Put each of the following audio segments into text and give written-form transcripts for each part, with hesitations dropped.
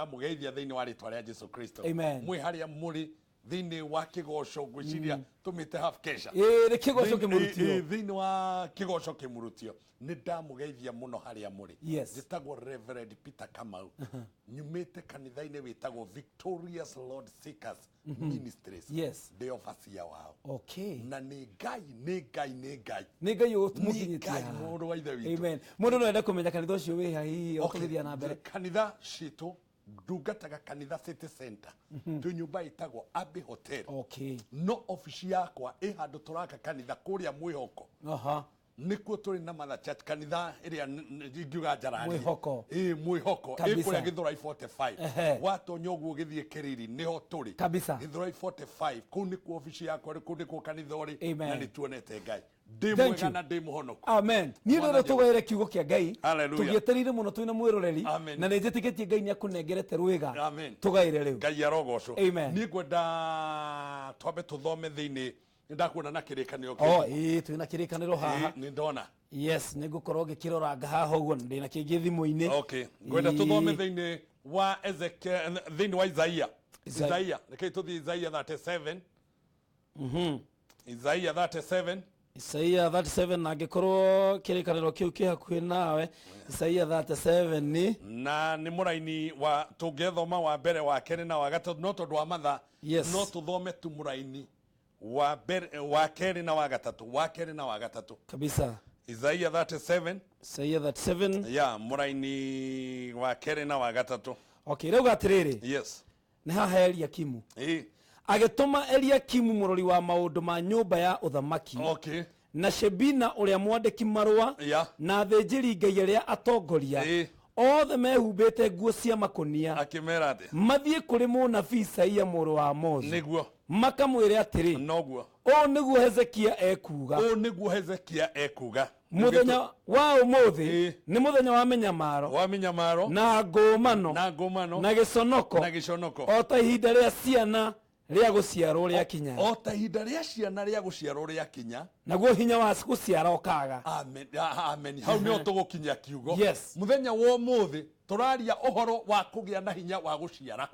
Ndamũgeithia thĩinĩ wa rĩtwa rĩa Jesu Kristo. Amen. Mwĩ harĩa mũrĩ thĩinĩ wa kĩgoco ngwĩciria tũmĩte half kesha. Ĩĩ, nĩ kĩgoco kĩmurutio. Thĩinĩ wa kĩgoco kĩmurutio nĩ ndamũgeithia mũno harĩa mũrĩ. Yes. Njĩtagwo Reverend Peter Kamau. Nyumĩte kanitha-inĩ wĩtagwo Victorious Lord Seekers Ministries. Yes. Ndĩ overseer wao. Okay. Na nĩ Ngai, nĩ Ngai, nĩ Ngai. Nĩ Ngai Nĩ ũtũmũkinyĩtie Ngai haha. mũrũ wa Ithe witũ. Amen. Mũndũ no ende kũmenya kanitha ũcio wĩ ha hihi Okay, ũtũgĩthiĩ na mbere. Kanitha citũ ndungataga kanitha City Center. Twĩ nyũmba ĩtagwo Abbey Hotel. Okay. No obici yakwa ĩ handũ tũraka kanitha kũrĩa Mwĩhoko. Aha. Nĩkuo tũrĩ na Mother Church kanitha ĩrĩa ingiuga njararie. Mwĩhoko. Ĩ Mwĩhoko. Ĩ Kabisa. kũrĩa Gĩthũrai 45. Ehe. Watonya ũguo ũgĩthiĩ Kĩriri nĩho tũrĩ. Kabisa. Gĩthũrai 45 kũu nĩkuo obici yakwa ĩrĩ, kũu nĩkuo kanitha ũrĩ. Amen. Na nĩtuonete Ngai. Ndĩ Thank mwega you. na ndĩ mũhonoku. Amen. Niĩ Mwathani rĩrĩ tũgaĩre kiugo kĩa Ngai. Hallelujah. Tũgĩetereire mũno twĩna mwĩroreri. Amen. Na nĩ njĩtĩkĩtie Ngai nĩ akũnengerete rwĩga. Amen. Tũgaĩre rĩu. Ngai arogocwo. Amen. Niĩ ngwenda twambe tũthome thĩinĩ nĩ ndakuona na kĩrĩkanĩro Oh, kĩu. ĩĩ twĩna kĩrĩkanĩro haha. Ĩĩ, nĩ ndona. Yes, nĩ ngũkorwo ngĩkĩroranga haha ũguo na ndĩna kĩngĩ thimũ-inĩ. Okay. Ngwenda tũthome Ĩĩ. thĩinĩ wa Ezekiel thĩinĩ wa Isaia. Isaia. Isaia. Rekei tũthiĩ Isaia 37. Isaia 37. Isaia 37 na angĩkorwo kĩrĩkanĩro kĩu kĩ hakuhĩ nawe Isaia 37 nĩ Na nĩ mũraini wa tũngĩthoma wa mbere wa kerĩ na wa gatatũ no tondũ wa mathaa Yes. no tũthome tu mũraini wa mbere wa kerĩ na wa gatatũ wa kerĩ na wa gatatũ. Kabisa. Isaia 37. Isaia 37. Ya mũraini wa kerĩ na wa gatatũ. Okay, rĩu atĩrĩrĩ. Yes. Nĩ haha Eliakimu. Ĩĩ. Agĩtũma Eliakimu mũrori wa maũndũ ma nyũmba ya ũthamaki. Okay. Na Shebina ũrĩa mwandĩki marũa Yeah. na athĩnjĩri Ngai arĩa atongoria Ĩĩ. othe mehumbĩte nguo cia makũnia Akĩmera atĩa? mathiĩ kũrĩ mũnabii Isaia mũrũ wa Amozu Nĩguo. makamwĩre atĩrĩ Noguo. Ũũ nĩguo Hezekia ekuuga. Ũũ nĩguo Hezekia ekuuga. Mũthenya wa ũmũthĩ Ĩĩ. nĩ mũthenya wa mĩnyamaro wa mĩnyamaro na ngũmano na ngũmano na gĩconoko na gĩconoko o ta ihinda rĩa ciana rĩa gũciarwo rĩakinya. O ta ihinda rĩa ciana rĩa gũciarwo rĩakinya. Naguo hinya wa gũciara ũkaga. Amen. Amen. Hau nĩho tũgũkinyia kiugo. Yes. Mũthenya wa ũmũthĩ tũraria ũhoro wa kũgĩa na hinya wa gũciara.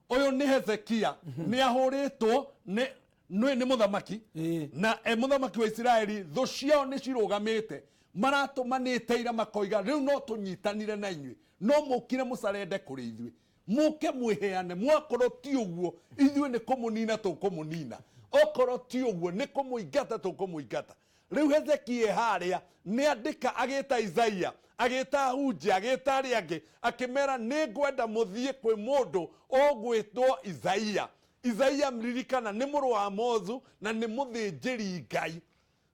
Ũyũ nĩ Hezekia nĩ ahũrĩtwo nĩ nĩ nĩ mũthamaki Ĩĩ. na e mũthamaki wa Isiraeli thũ ciao nĩ cirũgamĩte maratũmanĩte ira makoiga rĩu no tũnyitanire na inyuĩ no mũkire mũcarende kũrĩ ithuĩ mũke mwĩheane mwakorwo ti ũguo ithuĩ nĩ kũmũnina tũkũmũnina okorwo ti ũguo nĩ kũmũingata tũkũmũingata. Rĩu Hezekia e harĩa nĩ andĩka agĩta Isaia agĩta ahunjia agĩta arĩa angĩ akĩmera nĩ ngwenda mũthiĩ kwĩ mũndũ ũgwĩtwo Isaia. Isaia mririkana nĩ mũrũ wa Amozu na nĩ mũthĩnjĩri Ngai.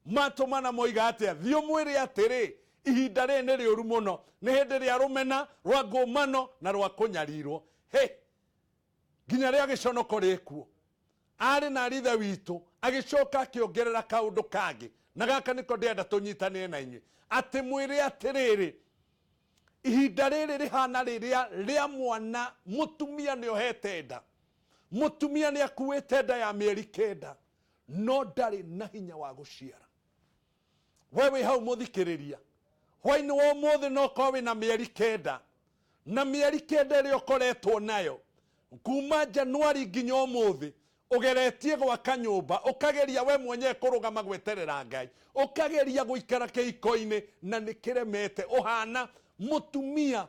Matũmana moiga atĩa? Thiĩ ũmwĩre atĩrĩ, ihinda rĩrĩ nĩ rĩũru mũno, nĩ hĩndĩ rĩa rũmena, rwa ngũmano na rwa kũnyarirwo. Hĩ! Nginya rĩa gĩconoko rĩkuo. Arĩ na ithe witũ agĩcoka akĩongerera kaũndũ kangĩ, na gaka nĩko ndĩrenda tũnyitanĩre na inyuĩ, atĩ mwĩre atĩrĩrĩ, ihinda rĩrĩ rĩhana rĩrĩa rĩa mwana mũtumia nĩ ohete nda, mũtumia nĩ akuĩte nda ya mĩeri 9 no ndarĩ na hinya wa gũciara. We wĩ hau mũthikĩrĩria, hwainĩ wa ũmũthĩ no ũkorwo wĩna mĩeri 9, na mĩeri 9 ĩrĩa ũkoretwo nayo kuma Januari nginya ũmũthĩ ũgeretie gwaka nyũmba, ũkageria we mwenyewe kũrũgama gweterera Ngai, ũkageria gũikara kĩhiko-inĩ na nĩ kĩremete, ũhana mũtumia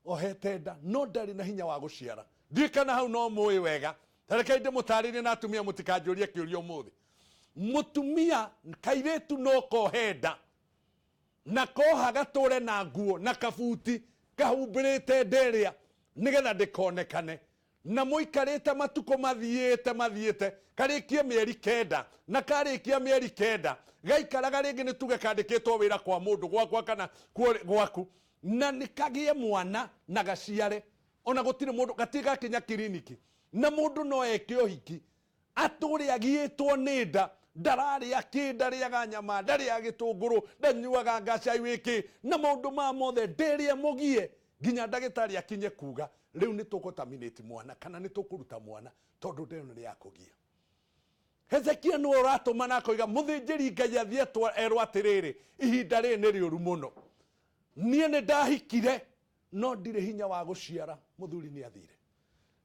ohete nda no ndarĩ na hinya wa gũciara. Ndiũĩ kana hau no mũĩ wega, ta rekei ndĩmũtarĩrie na atumia mũtikanjũrie kĩũria ũmũthĩ. Mũtumia kairĩtu no kohe nda na koha gatũre na nguo na kabuti kahumbĩrĩte nda ĩrĩa nĩgetha ndĩkonekane, na mũikarĩte matukũ mathiĩte mathiĩte karĩkie mĩeri 9, na karĩkia mĩeri 9 gaikaraga rĩngĩ nĩ tuge kandĩkĩtwo wĩra kwa mũndũ gwakwa kana gwaku, na nĩ kagĩe mwana na gaciare, ona gũtirĩ mũndũ gatirĩ gakinya kiriniki, na mũndũ no eke ũhiki atũre agiĩtwo nĩ nda, ndararĩa kĩ, ndarĩaga nyama, ndarĩaga gĩtũngũrũ, ndanyuaga ngacai wĩkĩ, na maũndũ ma mothe ndĩrĩa mũgie nginya ndagĩtarĩ akinye kuga rĩu nĩ tũgũtaminate mwana kana nĩ tũkũruta mwana tondũ nda ĩno nĩ ya kũgia. Hezekia nĩwe ũratũmana akoiga mũthĩnjĩri Ngai athiĩ erwo atĩrĩrĩ, ihinda rĩrĩ nĩ rĩũru mũno, niĩ nĩ ndahikire No ndirĩ hinya wa gũciara, mũthuri nĩ athire.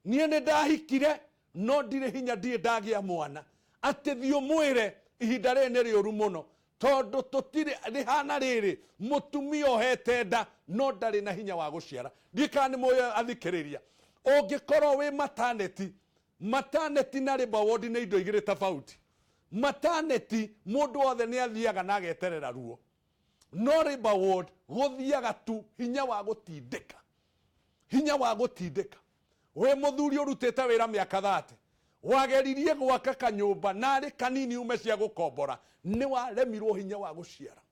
Niĩ nĩ ndahikire, no ndirĩ hinya, ndirĩ ndagĩa mwana. Atĩ thiĩ ũmwĩre ihinda rĩrĩ nĩ rĩũru mũno, tondũ tũtirĩ rĩhana rĩrĩ, mũtumia ohete nda no ndarĩ na hinya wa gũciara. Ndiũĩ kana nĩ mũĩ athikĩrĩria. Ũngĩkorwo wĩ maternity, maternity na labour ward nĩ indo igĩrĩ tofauti. Maternity mũndũ wothe nĩ athiaga na ageterera ruo, no labour ward gũthiaga tu hinya wa gũtindĩka, hinya wa gũtindĩka. Wĩ mũthuri ũrutĩte wĩra mĩaka 30, wageririe gwaka kanyũmba narĩ kanini ume cia gũkombora, nĩ waremirwo hinya wa gũciara.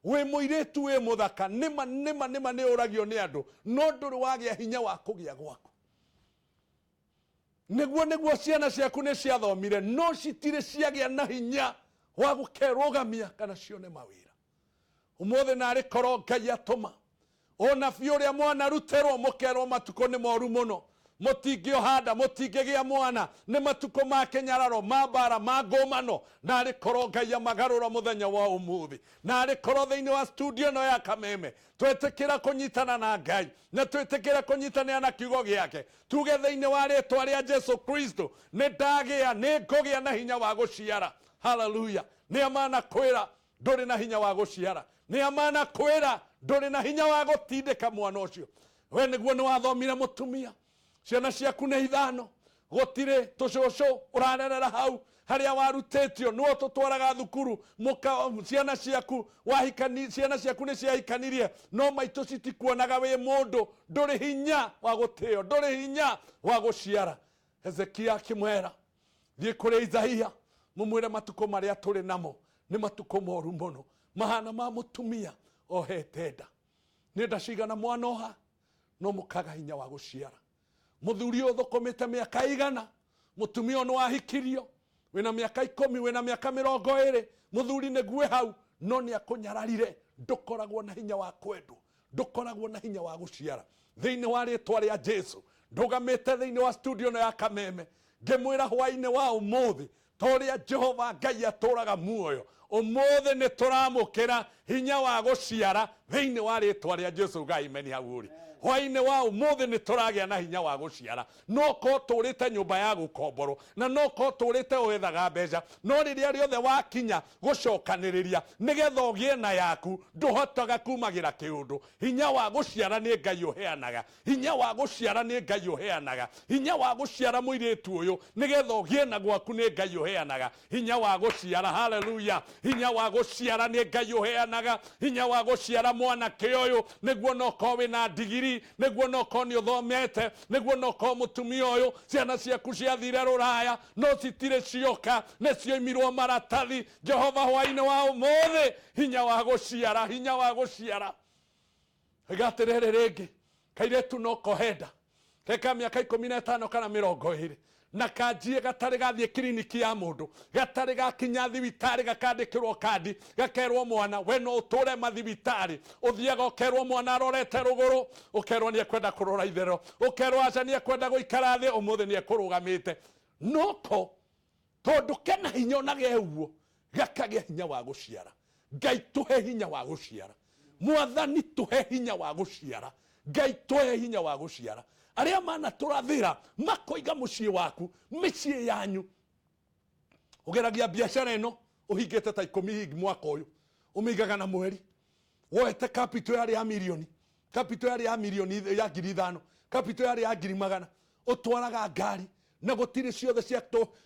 Wĩ mũirĩtu wĩ mũthaka, nĩma nĩma nĩma nĩ ũragio nĩ andũ, no ndũrĩ wagĩa hinya wa kũgĩa gwaku. Nĩguo nĩguo ciana ciaku nĩ ciathomire, no citirĩ ciagĩa na hinya wa gũkerũgamia kana cione mawĩra. Ũmũthĩ narĩ korwo Ngai atũma ũnabii ũrĩa mwanarutĩrwo, mũkerwo matukũ nĩ moru mũno, mũtingĩohanda, mũtingĩgĩa mwana, nĩ matukũ ma kĩnyararo, ma mbara, ma ngũmano. Narĩ korwo Ngai amagarũra mũthenya wa ũmũthĩ, narĩ korwo thĩinĩ wa studio ĩno ya Kameme twĩtĩkĩra kũnyitana na Ngai na twĩtĩkĩra kũnyitanĩra na kiugo gĩake, tuge thĩinĩ wa rĩtwa rĩa Jesu Kristo, nĩ ndagĩa, nĩ ngũgĩa na hinya wa gũciara. Haleluya! Nĩ amana kwĩra ndũrĩ na hinya wa gũciara, nĩ amana kwĩra ndũrĩ na hinya wa gũtindĩka mwana ũcio. We nĩguo nĩ wathomire, mũtumia, ciana ciaku nĩ ithano, gũtirĩ tũcũcũ ũrarerera hau harĩa warutĩtio, nĩwe tũtwaraga thukuru mũka, ciana ciaku wahikani, ciana ciaku nĩ ciahikanirie, no maitũ citikuonaga wĩ mũndũ, ndũrĩ hinya wa gũtĩo, ndũrĩ hinya wa gũciara. Hezekia akĩmwĩra, thiĩ kũrĩ Isaia, mũmwĩre matukũ marĩa tũrĩ namo nĩ matukũ moru mũno, mahana ma mũtumia ohete nda. Nĩ nda cigana mwanoha, no mũkaga hinya wa gũciara. Mũthuri ũyũ ũthũkũmĩte mĩaka igana, mũtumia ũyũ nĩ wahikirio wĩna mĩaka 10, wĩna mĩaka 20, mũthuri nĩgue hau, no nĩ akũnyararire. Ndũkoragwo na hinya wa kwendwo, ndũkoragwo na hinya wa gũciara. Thĩinĩ wa rĩtwa rĩa Jesu, ndũgamĩte thĩinĩ wa studio ĩno ya Kameme ngĩmwĩra hwainĩ wa ũmũthĩ, ta ũrĩa Jehova Ngai atũraga muoyo, ũmũthĩ nĩ tũramũkĩra hinya wa gũciara thĩinĩ wa rĩtwa rĩa Jesu. Ngai meni hau ũrĩ, hwainĩ wa ũmũthĩ nĩ tũragĩa na hinya wa gũciara. No ko tũrĩte nyũmba ya gũkomborwo, na no ko tũrĩte wethaga mbeca, no rĩrĩa rĩothe wakinya gũcokanĩrĩria nĩgetha ũgĩe na yaku, ndũhotaga kumagĩra kĩũndũ. Hinya wa gũciara nĩ Ngai ũheanaga, hinya wa gũciara nĩ Ngai ũheanaga. Hinya wa gũciara, mũirĩtu ũyũ, nĩgetha ũgĩe na gwaku, nĩ Ngai ũheanaga hinya wa gũciara. Haleluya! Hinya wa gũciara nĩ Ngai ũheanaga. Hinya wa gũciara, mwanake ũyũ, nĩguo nokorwo wĩna ndigiri, nĩguo nokorwo nĩ ũthomete, nĩguo nokorwo mũtumia ũyũ, ciana ciaku ciathire rũraya no citirĩ cioka, nĩ cioimirwo maratathi. Jehova hwainĩ wa ũmũthĩ, hinya wa gũciara, hinya wa gũciara. Iga atĩrĩrĩ, rĩngĩ kairĩtu no kohenda keka mĩaka 15 kana 20, na kanjie gatarĩ gathiĩ kiriniki ya mũndũ, gatarĩ gakinya thibitarĩ, gakandĩkĩrwo kandi, gakerwo mwana we no ũtũre mathibitarĩ. Ũthiaga ũkerwo mwana arorete rũgũrũ, ũkerwo nĩ ekwenda kũrora itherero, ũkerwo aca, nĩ ekwenda gũikara thĩ, ũmũthĩ nĩ ekũrũgamĩte. Noko tondũ kena hinya ona ge ũguo, gakagĩa hinya wa gũciara. Ngai tũhe hinya wa gũciara, Mwathani tũhe hinya wa gũciara, Ngai tũhe hinya wa gũciara. Arĩa manatũrathĩra makoiga mũciĩ waku, mĩciĩ yanyu, ũgeragia biacara ĩno ũhingĩte ta 10 mwaka ũyũ, ũmĩigaga na mweri, woete capital yarĩ ya mirioni, capital yarĩ ya mirioni ya 5,000, capital yarĩ ya 100,000, ũtwaraga ngari na gũtirĩ, ciothe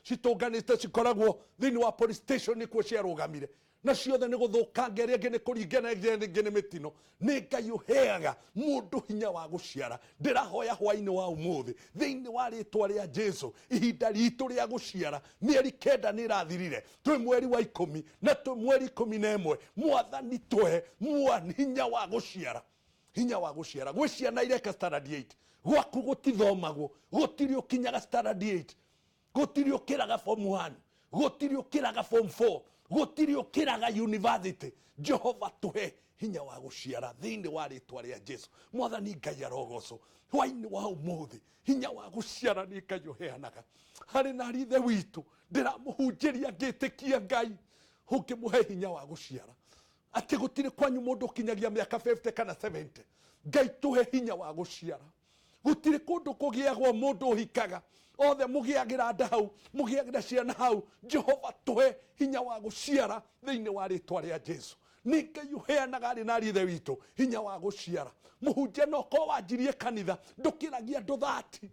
citũnganĩte, cikoragwo thĩinĩ wa police station, nĩkuo ciarũgamire, na ciothe nĩ gũthũkanga, ĩrĩa ĩngĩ nĩ kũringana, ĩrĩa ĩngĩ nĩ mĩtino. Nĩ Ngai ũheaga mũndũ hinya wa gũciara. Ndĩrahoya hwainĩ wa ũmũthĩ thĩinĩ wa rĩtwa rĩa Jesu, ihinda ritũ rĩa gũciara, mĩeri 9 nĩ ĩrathirire, twĩ mweri wa 10 na twĩ mweri 11. Mwathani tũhe hinya wa gũciara, hinya wa gũciara. Gwĩ ciana ireka standard 8, gwaku gũtithomagwo, gũtirĩ ũkinyaga standard 8, gũtirĩ ũkĩraga form 1, gũtirĩ ũkĩraga form 4, gũtirĩ ũkĩraga university. Jehova tũhe hinya wa gũciara thĩinĩ wa rĩtwa rĩa Jesu. Mwathani Ngai arogocwo hwainĩ wa ũmũthĩ. Hinya wa gũciara nĩ Ngai ũheanaga. Harĩ na ithe witũ ndĩramũhunjĩria ngĩtĩkia Ngai ũngĩmũhe hinya wa gũciara, atĩ gũtirĩ kwanyu mũndũ ũkinyagia mĩaka 50 kana 70. Ngai tũhe hinya wa gũciara. Gũtirĩ kũndũ kũgĩagwo mũndũ ũhikaga, othe mũgĩagĩra nda hau, mũgĩagĩra ciana hau. Jehova tũhe hinya wa gũciara thĩinĩ wa rĩtwa rĩa Jesu. Nĩ Ngai ũheanaga arĩ na ithe witũ hinya wa gũciara. Mũhunjia no korwo wanjirie kanitha, ndũkĩragia andũ 30,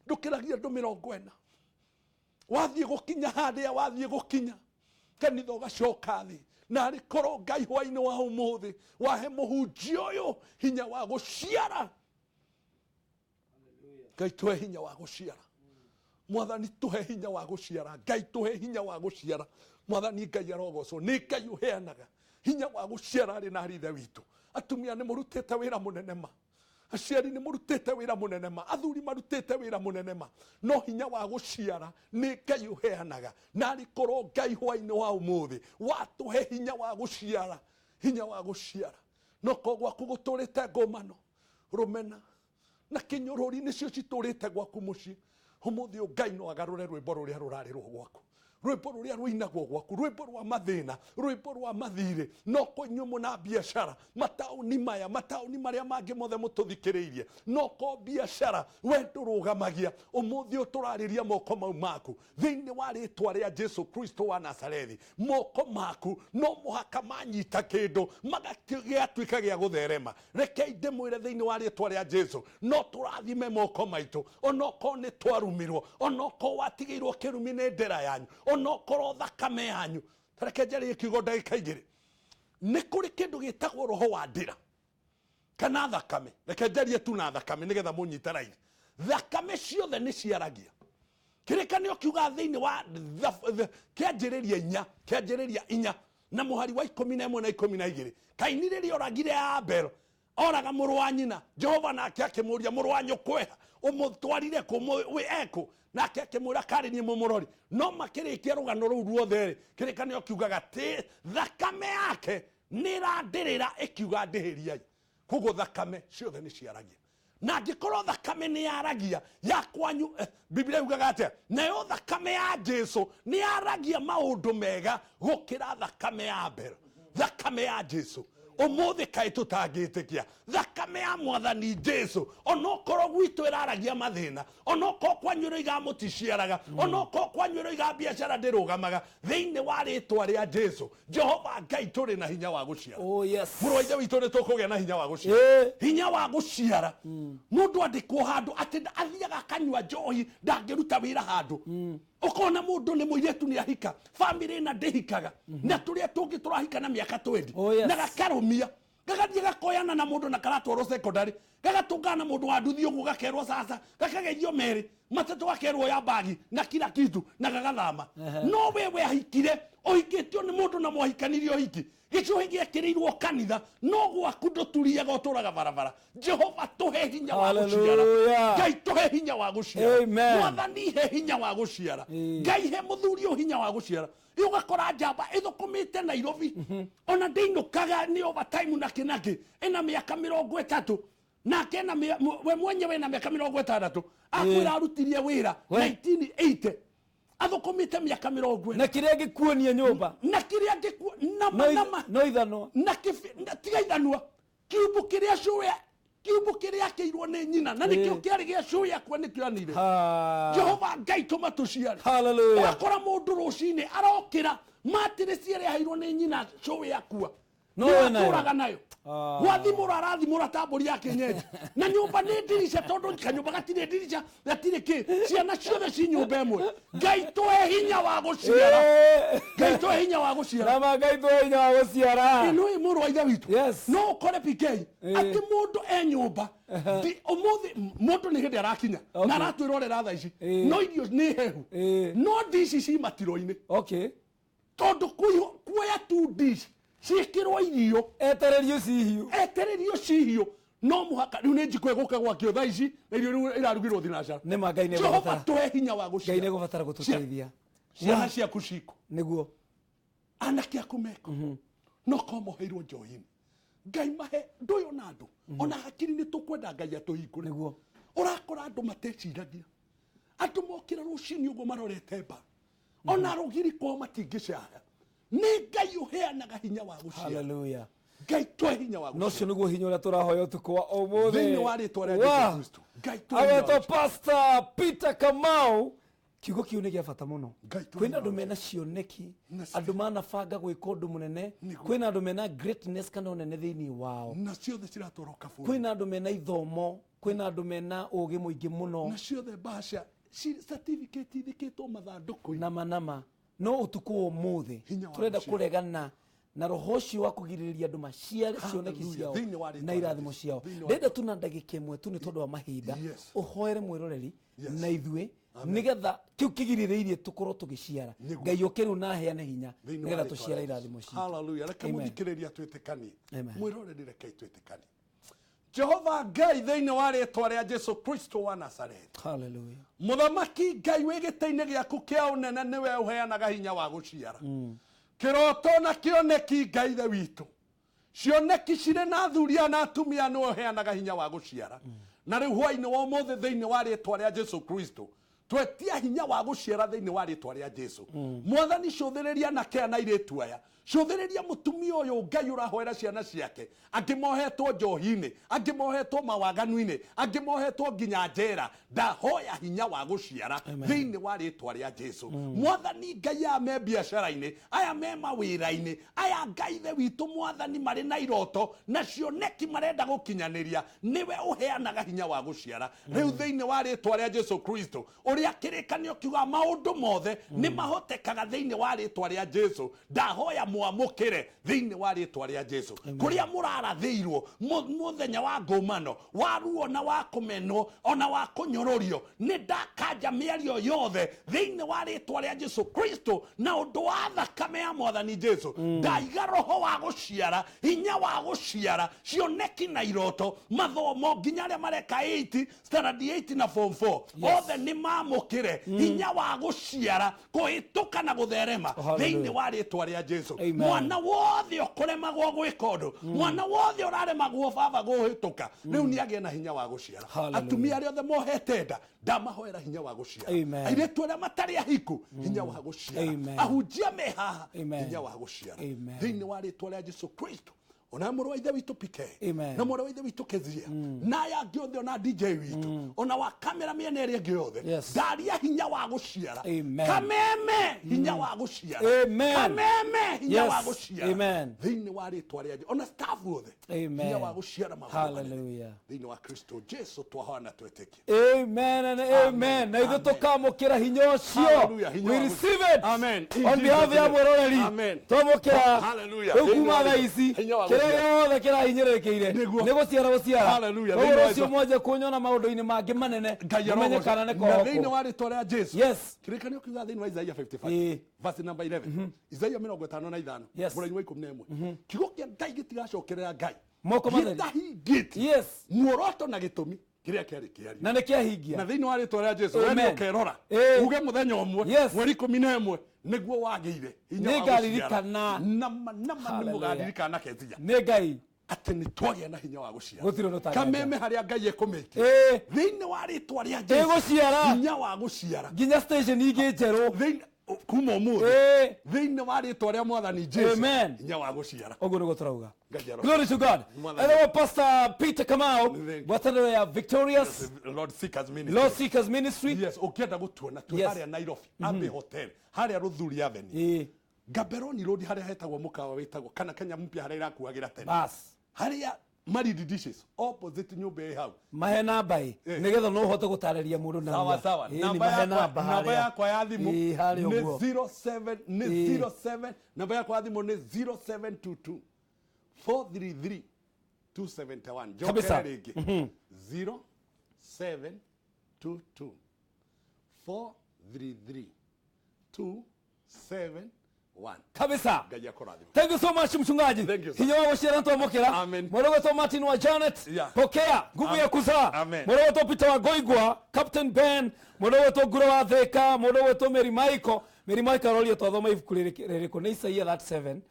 ndũkĩragia andũ 40. Wathiĩ gũkinya harĩa wathiĩ gũkinya kanitha ũgacoka thĩ. Na arĩ korwo Ngai hwainĩ wa ũmũthĩ wahe mũhunjia ũyũ hinya wa gũciara. Ngai tũhe hinya wa gũciara. Mwathani tũhe hinya wa gũciara. Ngai tũhe hinya wa gũciara. Mwathani Ngai arogocwo. Nĩ Ngai ũheanaga hinya wa gũciara arĩ na ithe witũ. Atumia nĩ mũrutĩte wĩra mũnene ma, aciari nĩ mũrutĩte wĩra mũnene ma, athuri marutĩte wĩra mũnene ma, no hinya wa gũciara nĩ Ngai ũheanaga. Na arĩ korwo Ngai hwainĩ wa ũmũthĩ watũhe hinya wa gũciara, hinya wa gũciara. No korwo gwaku gũtũrĩte ngũmano, rũmena na kĩnyũrũri nĩcio citũrĩte gwaku mũciĩ, ũmũthĩ ũyũ Ngai no agarũre rwĩmbo rũrĩa rũrarĩrwo gwaku, rwĩmbo rũrĩa rũinagwo gwaku, rwĩmbo rwa mathĩna, rwĩmbo rwa mathirĩ. No ko inyuĩ mũna biacara mataũni maya, mataũni marĩa mangĩ mothe mũtũthikĩrĩirie, no ko biacara we ndũrũgamagia. Ũmũthĩ ũyũ tũrarĩria moko mau maku thĩinĩ wa rĩtwa rĩa Jesu Kristo wa Nazarethi. Moko maku no mũhaka manyita kĩndũ magatuĩka gĩa gũtherema. Rekei ndĩmwĩre thĩinĩ wa rĩtwa rĩa Jesu, no tũrathime moko maitũ onokorwo nĩ twarumirwo, onokorwo watigĩirwo kĩrumi nĩ ndĩra yanyu, onokorwo thakame yanyu. Reke njarie kiugo ndagĩka igĩrĩ. Nĩ kũrĩ kĩndũ gĩtagwo roho wa ndĩra kana thakame. Reke njarie tu na thakame nĩgetha mũnyite raithi. Thakame ciothe nĩ ciaragia. Kĩrĩkanĩro kiuga thĩinĩ wa kĩanjĩrĩria inya, kĩanjĩrĩria inya na mũhari wa 11 na 12. Kaini rĩrĩa oragire Abel, oraga mũrũ wa nyina, Jehova nake akĩmũria, mũrũ wa nyũkwa ũmũtwarire kũ, wĩ ekũ? Nake akĩmwĩra, karĩ niĩ mũmũrori. No makĩrĩkia rũgano rũu ruothe rĩ, kĩrĩkanĩro kiugaga atĩ thakame yake nĩrandĩrĩra ĩkiuga ndĩhĩriai. Koguo thakame ciothe nĩ ciaragia. Na angĩkorwo thakame nĩ yaragia ya kwanyu, Biblia yugaga atĩa? Nayo thakame ya Jesu nĩ yaragia maũndũ mega gũkĩra thakame ya Abel. Thakame ya Jesu ũmũthĩ kaĩ tũtangĩtĩkia thakame ya Mwathani Jesu, onokorwo gwitũ ĩraragia mathĩna, onokorwo kwanyu ĩroiga mũticiaraga, onokorwo kwanyu ĩroiga biacara ndĩrũgamaga, thĩinĩ wa rĩtwa rĩa Jesu, Jehova Ngai tũrĩ na hinya wa gũciara. Oh yes. Mũrũ wa ithe witũ nĩ tũkũgĩa na hinya wa gũciara. Hinya wa gũciara. Mũndũ andĩkwo handũ atĩ athiaga akanyua njohi, ndangĩruta wĩra handũ. Ũkona mũndũ nĩ mũirĩtu nĩ ahika, bamĩrĩ ĩna ndĩhikaga, na tũrĩa tũngĩ tũrahika na mĩaka 20. Oh, yes. Na gakarũmia, gagathiĩ gakoyana na mũndũ na karatwarwo secondary, gagatũngana na mũndũ wa nduthi ũguo, gakerwo sasa, gakageithio merĩ matatũ, gakerwo ya bagi na kila kitu na gagathama. No wewe ahikire, ũhikĩtio nĩ mũndũ na mwahikanirie ũhiki, gĩcũhĩ gĩekĩrĩirwo kanitha, no gwaku ndũturiaga, ũtũraga barabara. Jehova tũhe hinya wa gũciara. Hallelujah. Ngai tũhe hinya wa gũciara. Amen. Mwathani he hinya wa gũciara. Ngai he mũthuri ũyũ hinya wa gũciara. Rĩu ũgakora njamba ĩthũkũmĩte Nairobi, ona ndĩinũkaga nĩ overtime na kĩ na kĩ, ĩna mĩaka 30, nake ena we mwenyewe ena mĩaka 60, akwĩra arutirie wĩra 1980, athũkũmĩte mĩaka 40. Na kĩrĩa ngĩkuonia nyũmba. Na kĩrĩa ngĩkuo, na ma, na ma. No ithanwa. Na kĩbi, na tiga ithanwa. Kiumbu kĩrĩa cũĩ, kiumbu kĩrĩa akĩirwo nĩ nyina, na nĩkĩo kĩarĩ gĩa cũĩ akua nĩkĩo anire. Jehova Ngai tũma tũciare. Hallelujah. Ũgakora mũndũ rũcinĩ arokĩra matirĩci ĩrĩa aheirwo nĩ nyina cũĩ akua. No Nĩ we nayo. atũraga nayo. Gwathimũra arathimũra ta mbũri ya kĩenyeji. Na nyũmba nĩ ndirica, tondũ kanyũmba gatirĩ ndirica, gatirĩ kĩ. Ciana ciothe ci nyũmba ĩmwe. Ngai tũhe hinya wa gũciara. Ngai tũhe hinya wa gũciara. Na ma Ngai tũhe hinya wa gũciara. Ĩno ĩ mũrũ wa ithe witũ. Yes. No ũkore PK atĩ mũndũ e nyũmba. Ũmũthĩ mũndũ nĩ hĩndĩ arakinya. Na aratwĩrorera thaa ici. No irio nĩ hehu. No ndici ci matiro-inĩ. Tondũ kuoya tu ndici ciĩkĩrwo irio. Etererio cihiũ. Etererio cihiũ. No mũhaka rĩu nĩ njiko ĩgũka gwakio thaa ici, na irio rĩu irarugirwo thinacara. Nĩ ma Ngai nĩ Jehova egũbatara. tũhe hinya wa gũciara. Ngai nĩ egũbatara gũtũteithia. Ciana ciaku ciko. Nĩguo. Anake aku meko. No korwo moheirwo njohi-inĩ. Ngai mahe ndũyũ na andũ. Ona hakiri nĩ tũkwenda Ngai atũhingũre. Nĩguo. Ũrakora andũ mateciragia. Andũ mokĩra rũcinĩ ũguo marorete mba. Ona rũgiri kwao matingĩcaya. Nĩ Ngai ũheanaga hinya wa gũciara. Hallelujah. Ngai twe hinya wa Na gũciara. ũcio nĩguo hinya ũrĩa tũrahoya ũtukũ wa ũmũthĩ. Thĩinĩ wa rĩtwa rĩa Jesu Kristo. Ngai twe hinya wa Agwetwo gũciara. Pastor Peter Kamau. Kiugo kiu nĩ gĩa bata mũno. Ngai twe Kwĩna hinya andũ wa mena cioneki, Na andũ manabanga gwĩka ũndũ mũnene, Nĩguo. kwĩna andũ mena greatness kana ũnene thĩinĩ wao, Na ciothe ciratwarwo kaburi. kwĩna andũ mena ithomo, kwĩna andũ mena ũgĩ mũingĩ mũno. Na ciothe mbaca certificate ithikĩtwo mathandũkũ-inĩ. Nama nama no ũtukũ wa ũmũthĩ Hinya wa tũrenda gũciara. kũregana na roho ũcio wa kũgirĩrĩria andũ maciare cioneki Hallelujah. ciao Thĩinĩ wa rĩtwa na rĩa irathimo Jesu. ciao. Thĩinĩ wa Ndĩrenda tu na ndagĩka ĩmwe tu nĩ tondũ wa mahinda, Yes. ũhoere mwĩroreri Yes. na ithuĩ nĩgetha kĩu kĩgirĩrĩirie tũkorwo tũgĩciara. Nĩguo. Ngai oke rĩu na aheane hinya Thĩinĩ wa nĩgetha rĩtwa tũciare rĩa irathimo Jesu. citũ. Hallelujah. Reke Amen. mũthikĩrĩria twĩtĩkanie. Amen. Mwĩroreri rekei twĩtĩkanie. Jehova Ngai, thĩinĩ wa rĩtwa rĩa Jesu Kristo wa Nazarethi, Hallelujah. mũthamaki Ngai wĩ gĩtĩ-inĩ gĩaku kĩa ũnene, nĩwe ũheanaga hinya wa gũciara kĩroto na kĩoneki. Ngai ithe witũ, cioneki cirĩ na athuri aya na atumia, nĩwe ũheanaga hinya wa gũciara. Na rĩu hwainĩ wa ũmũthĩ, thĩinĩ wa rĩtwa rĩa Jesu Kristo, twetia hinya wa gũciara thĩinĩ wa rĩtwa rĩa Jesu. Mwathani, cũthĩrĩria anake aya na airĩtu aya, cũthĩrĩria mũtumia ũyũ Ngai ũrahoera ciana ciake. Angĩ mohetwo njohi-inĩ, angĩ mohetwo mawaganu-inĩ, angĩ mohetwo nginya njera. Ndahoya hinya wa gũciara thĩinĩ wa rĩtwa rĩa Jesu. Mwathani Ngai, aya me biacara-inĩ, aya me mawĩra-inĩ, aya Ngai ithe witũ mwathani marĩ na iroto na cioneki marenda gũkinyanĩria, nĩwe ũheanaga hinya wa gũciara. Rĩu thĩinĩ wa rĩtwa rĩa Jesu Kristo, ũrĩa kĩrĩkanĩro kiugaga maũndũ mothe nĩ mahotekaga thĩinĩ wa rĩtwa rĩa Jesu, ndahoya mwamũkĩre thĩinĩ wa rĩtwa rĩa Jesu. Kũrĩa mũrarathĩirwo mũthenya wa ngũmano wa ruo na wa kũmenwo ona wa kũnyũrũrio, nĩ ndakanja mĩario yothe thĩinĩ wa rĩtwa rĩa Jesu Kristo. Na ũndũ wa thakame ya mwathani Jesu, ndaiga roho wa gũciara, hinya wa gũciara cioneki na iroto, mathomo, nginya arĩa mareka 8 standard 8 na form 4. Yes. Othe nĩ mamũkĩre hinya wa gũciara, kũhĩtũka na gũtherema Hallelujah. thĩinĩ wa rĩtwa rĩa Jesu. Amen. Mwana wothe ũkũremagwo gwĩka ũndũ, mwana wothe ũraremagwo baba kũhĩtũka, rĩu nĩ agĩe na hinya wa gũciara. Hallelujah. Atumia arĩa othe mohete nda, ndamahoera hinya wa gũciara. Amen. Airĩtu arĩa matarĩ ahiku, hinya wa gũciara. Amen. Ahunjia me haha, Amen. hinya wa gũciara Amen. thĩinĩ wa rĩtwa rĩa Jesu Kristo. Ona mũrũ wa ithe witũ PK Amen. na mũrũ wa ithe witũ Kezia na aya angĩ othe, ona DJ witũ, ona wa kamera mĩena ĩrĩa ĩngĩ yothe, Yes. ndaria hinya wa gũciara. Amen. Kameme hinya wa gũciara. Amen. Kameme hinya Yes. wa gũciara Amen. thĩinĩ wa rĩtwa rĩa Jesu. Ona staff othe, Amen. hinya wa gũciara maũndũ manene. Hallelujah. Thĩinĩ wa Kristo Jesu twahoya na twĩtĩkie. Amen and amen. Na ithuĩ Amen. tũkamũkĩra hinya ũcio. Hallelujah. Hinya We wa receive it. Amen. In On behalf Jesus' ya name. mwĩroreri, Amen. twamũkĩra Hallelujah. rĩu Thĩinĩ kuma wa thaa rĩtwa. ici Hinya wa kĩrĩa gũciara. gĩothe kĩrahinyĩrĩrĩkĩire Nĩguo. nĩ gũciara gũciara. Hallelujah. Koguo Thĩinĩ wa rũciũ rĩtwa. mwanje kunyona maũndũ-inĩ mangĩ manene, Ngai mũmenye arogocwo. kana nĩ Na thĩinĩ kohokwo. wa rĩtwa rĩa Jesu, Yes. kĩrĩkanĩro kiugaga thĩinĩ wa Isaia 55 Ĩĩ. verse number 11, Isaia 55 Yes. mũraini wa 11, kiugo kĩa Ngai gĩtigacokerera Ngai Moko matheri. gĩtahingĩtie Yes. muoroto na gĩtũmi kĩrĩa kĩarĩ kĩario. Na nĩ kĩahingia. Na thĩinĩ wa rĩtwa rĩa Jesu, we Amen. nĩ ũkerora Ĩĩ. uge mũthenya ũmwe, Yes. mweri 11 nĩguo wagĩire hinya wa Nĩngaririkana. gũciara. Nama nama nĩ Hallelujah. mũgaririkana Kezia Nĩ Ngai. atĩ nĩ twagĩa na hinya wa gũciara. Gũtirĩ ũndũ ũtangĩka. Kameme harĩa Ngai ekũmĩkia Ĩĩ. thĩinĩ wa rĩtwa rĩa Jesu, Ĩgũciara. hinya wa gũciara Nginya station ingĩ njerũ. Kuma ũmũthĩ, Ĩĩ. thĩinĩ wa rĩtwa rĩa mwathani Jesu, Amen. hinya wa gũciara. Ũguo nĩguo tũrauga. Ngai arogocwo. Glory to God. Mwathani. Hello, Pastor Peter Kamau, Thank you. ngwatanĩro ya Victorious Lord Seekers Ministry. Lord Seekers Ministry. Yes, ũkĩenda gũtuona twĩ Yes. harĩa Nairobi, Abbey Hotel, harĩa Rũthuri Avenue, Ĩĩ. Gaberoni Road, harĩa hetagwo mũkawa wĩtagwo kana Kenya Mpya, harĩa irakuagĩra tene, Bas. harĩa Maridi Dishes, opposite nyũmba ĩ hau. Mahe namba ĩ Ĩĩ. nĩgetha no ũhote gũtarĩria mũndũ narua. Sawa sawa. Ĩĩ, nĩ Namba mahe yakwa, namba namba harĩa. yakwa ya thimũ Ĩĩ, harĩa nĩ ũguo. 07 nĩ Ĩĩ. 07, namba yakwa ya thimũ nĩ 0722 433 271. Kabisa. Njokere rĩngĩ, 0722 433 271. Kabisa. Ngai akũrathime. Thank you so much, mchungaji. Thank you, sir. Hinya wa gũciara twamũkĩra. Amen. Mũrũgũtwo Martin wa Janet. Yeah. Pokea nguvu ya kuzaa. Amen. Mũrũgũtwo Peter wa Goigwa, Captain Ben, mũrũgũtwo Nguro wa Thika, mũrũgũtwo Mary Michael. Mary Michael aroria twathoma ibuku rĩrĩkũ nĩ Isaia 37.